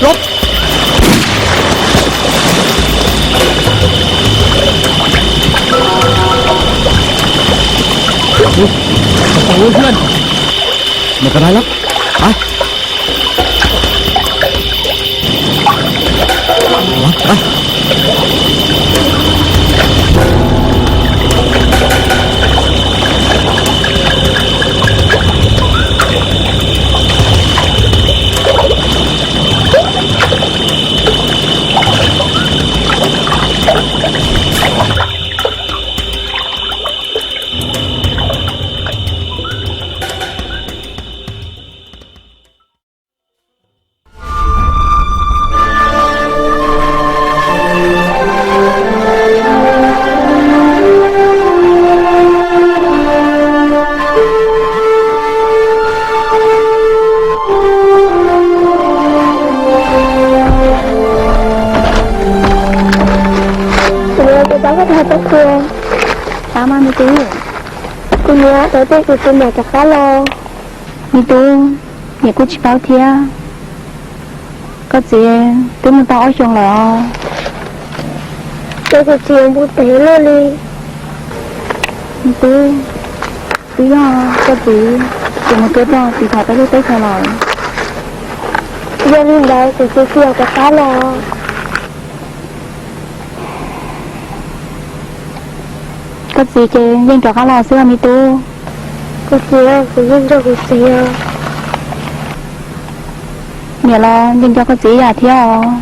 Tus ub hlwb, nws qab lab lab. Kuv niam, kuv pab koj tham pab kuv. Pab mas me tub. Kuv niam, tau tej kuv tus niam rov qab los. Me tub, niam kuj tsis paub thiab. Koj txiv twb mus tau ob xyoos lawm os. Ces kuv txiv npus tev luaj li. Me tub, twb yog koj txiv tus mus tuaj rau txiv tham peb lub teb chaws lawm. Yog li ntawd kuv txiv tsis rov qab los. Koj txiv ces yeej rov qab los xwb os me tub. Kuv txiv, kuv yeej nco kuv txiv os. Niam los nco nco koj txiv ib yam thiab os.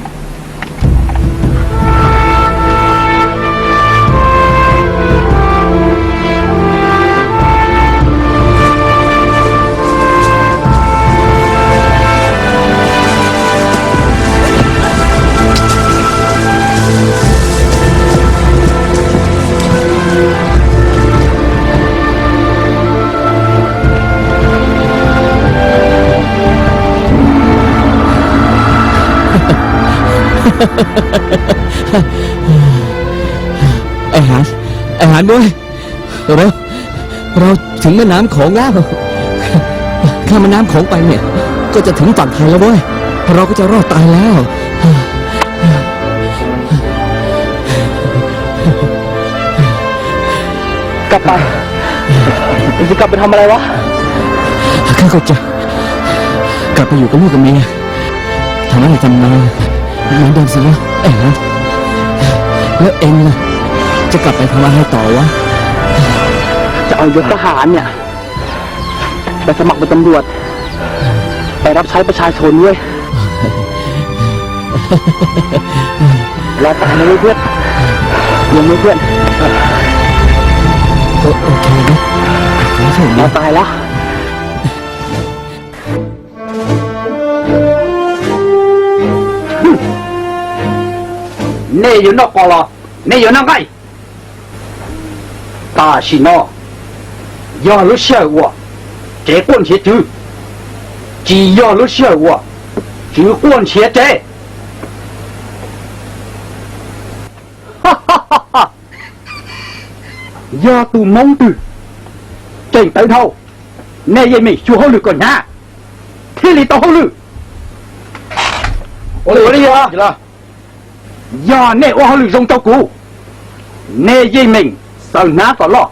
Ê Hán, ê Hán ơi, เรา เราถึงแม่น้ำโขงแล้ว ข้ามแม่น้ำโขงไปเนี่ย ก็จะถึงฝั่งไทยแล้วเว้ย เราก็จะรอดตายแล้ว กลับไป จะกลับไปทำอะไรวะ ข้าเข้าใจ กลับไปอยู่กับลูกกับเมีย ทำไร่ทำนาเหมือนเดิมสิวะ ไอ้หาน แล้วเองล่ะ จะกลับไปทำอะไรต่อวะ จะเอายศทหารเนี่ย ไปสมัครเป็นตำรวจ ไปรับใช้ประชาชนเว้ย รอดตายนะเว้ยเพื่อน ยังไม่เพื่อน โอเคนะ รอดตายแล้ว Nej yuav noj qos los nej yuav noj nqaij? Tam sim no yog lub sij hawm uas tsev quaj nrhiav tswv, tsis yog lub sij hawm uas tswv quaj nrhiav tsev. Yog tus hmoob twg tseem tawv dhau, nej yeej meem xyuas hauj lwm kom hnyav thiaj li tau hauj lwm. Ua li, yog nej ua hauj lwm zoo rau kuv, nej yeej meem xaws hnab kom loj,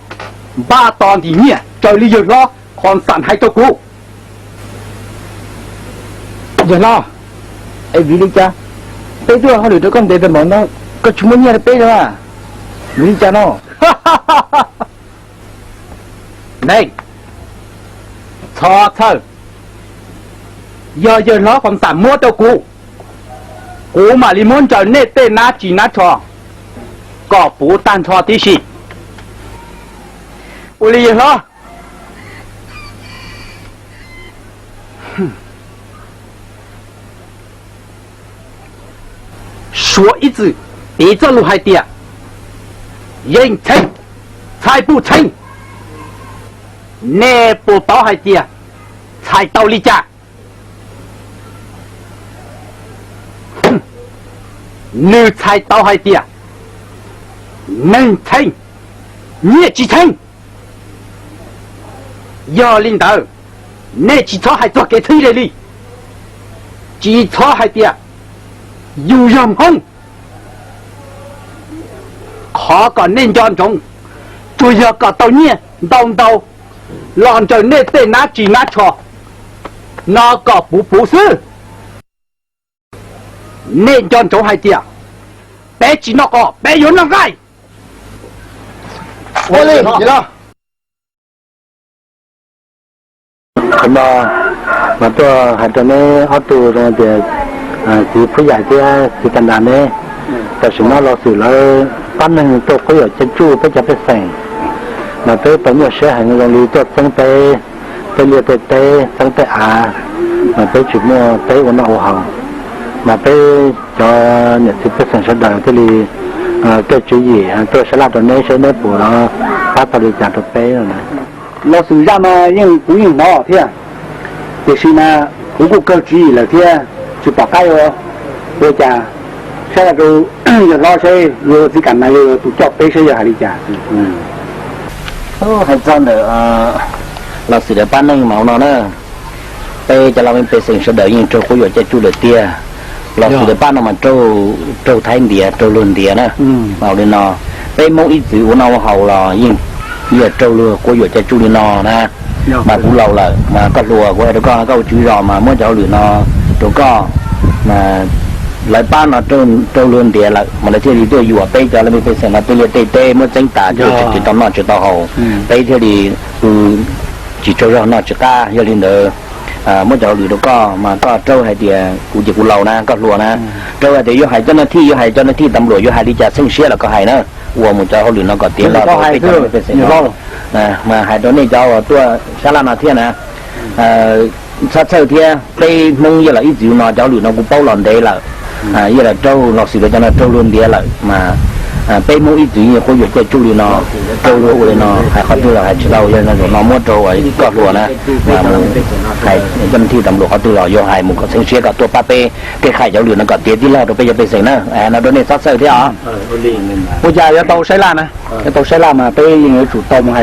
npaj tos ntim nyiaj raws li yawg hlob Khos Xam hais rau kuv. Yawg hlob, es vim li cas peb twb ua hauj lwm rau koj ntev tas npaum no, koj tsis muab nyiaj rau peb li? Vim li cas no? Neeg, txhob txhawj, yog yawg hlob Khos Xam muab rau kuv, kuv mam li muab ntsaws nej tej nab ris nab tsho kom puv tag nrho tib si. Ua li yawg hlob. Suav ib txwm piv txoj lus hais tias yeej txheej txhais pum txheej. Nej puas paub hais tias txhais tau li cas? Nws txhais tau hais tias neeg txheej, nyiaj tsis txheej. Yog li ntawd, nej tsis txhob hais txog kev txheeb ze li, tsis txhob hais tias Yus yog Hmoob, qhov kom nej nco ntsoov, tsuas yog kom tau nyiaj ntau ntau los ntsaws nej tej nab tsi nab tsho no kom puv puv xwb. Nej nco ntsoov hais tias peb tsis noj qos, peb yuav noj nqaij. Ua li no, mas tuaj hais rau neb ob tug zoo tias txiv Phub Yaim thiab txiv Kas Das ne, tam sim no los xwm lawv pab neeg tuaj quab yuam caij tsuj peb cov pej xeem, mas peb tau nyuaj siab heev zoo li tuaj txeeb peb tej liaj tej teb, txeeb tej av, mas peb tsis muaj teb ua noj ua haus, mas peb cov niam txiv pej xeem sawv daws thiaj li kaw tswv yim tuaj sab laj rau neb seb neb puas pab tau li cas rau peb no. Los xwm zaj mas yeej kuv yeej hnov thiab, tiam sis mas kuv kuj kaw tswv yim lawm thiab tsis pom qab yuav ua cas. Sab laj rau yawg hlob seb yawg txiv Kas Das yog tus coj peb seb yog hais li cas. Hais txog ntawm los xwm lawv pab neeg mas ua no na, peb cov laj mej pej xeem sawv daws yeej raug quab yuam caij tsuj lawm tiag. Los xwm lawv pab no mas raug thaib ntiav, raug luag ntiav na. Mas ua li no, peb Hmoob ib txwm ua noj ua haus los yeej raug luag quab yuam caij tsuj li no na. Mas kuv laus lawm mas koj hluas, kuv hais rau koj, koj ua tswv zos mas muab cov hauj lwm no rau koj, mas lawv pab no raug luag ntiav lawm mas lawv thiaj li tuaj yuam peb cov laj mej pej xeem no tej liaj tej teb muab txeeb tas, tsis tau noj tsis tau haus, peb thiaj li tsis tsaug zog noj tsis qab. Yog li ntawd, muab cov hauj lwm rau koj mas koj raug hais tias kuv ces kuv laus na, koj hluas na, raug hais tias yuav hais cov nas thij, yuav hais cov nas thij tas npluam yuav hais li cas txheej siab los koj hais na, ua mus cov hauj lwm no kom tiav los rau peb cov laj mej pej xeem no. Mas hais rau nej cov uas tuaj sab laj no thiab na, txhob txhawj thiab, peb Hmoob yog los ib txwm no cov hauj lwm no kuv paub los ntev lawm. Yog los raug los xwm lawv cov no raug luag ntiav lawm mas peb Hmoob ib txwm yeej quab yuam caij tsuj li no, raug luag ua li no hais qhov twg los hais tsis tau. Yog li no zaum no muab rau koj hluas na, mas mus hais cov nas thij tas npluam qhov twg los yuav hais mus kom txheej siab kom tuaj pab peb kev hais cov hauj lwm no kom tiav tij laug rau peb cov pej xeem na. No rau nej txhob txhawj thiab os. Ua cas yuav tau saib laj na, yuav tau saib laj mas peb yeej yuav tsum tau mus hais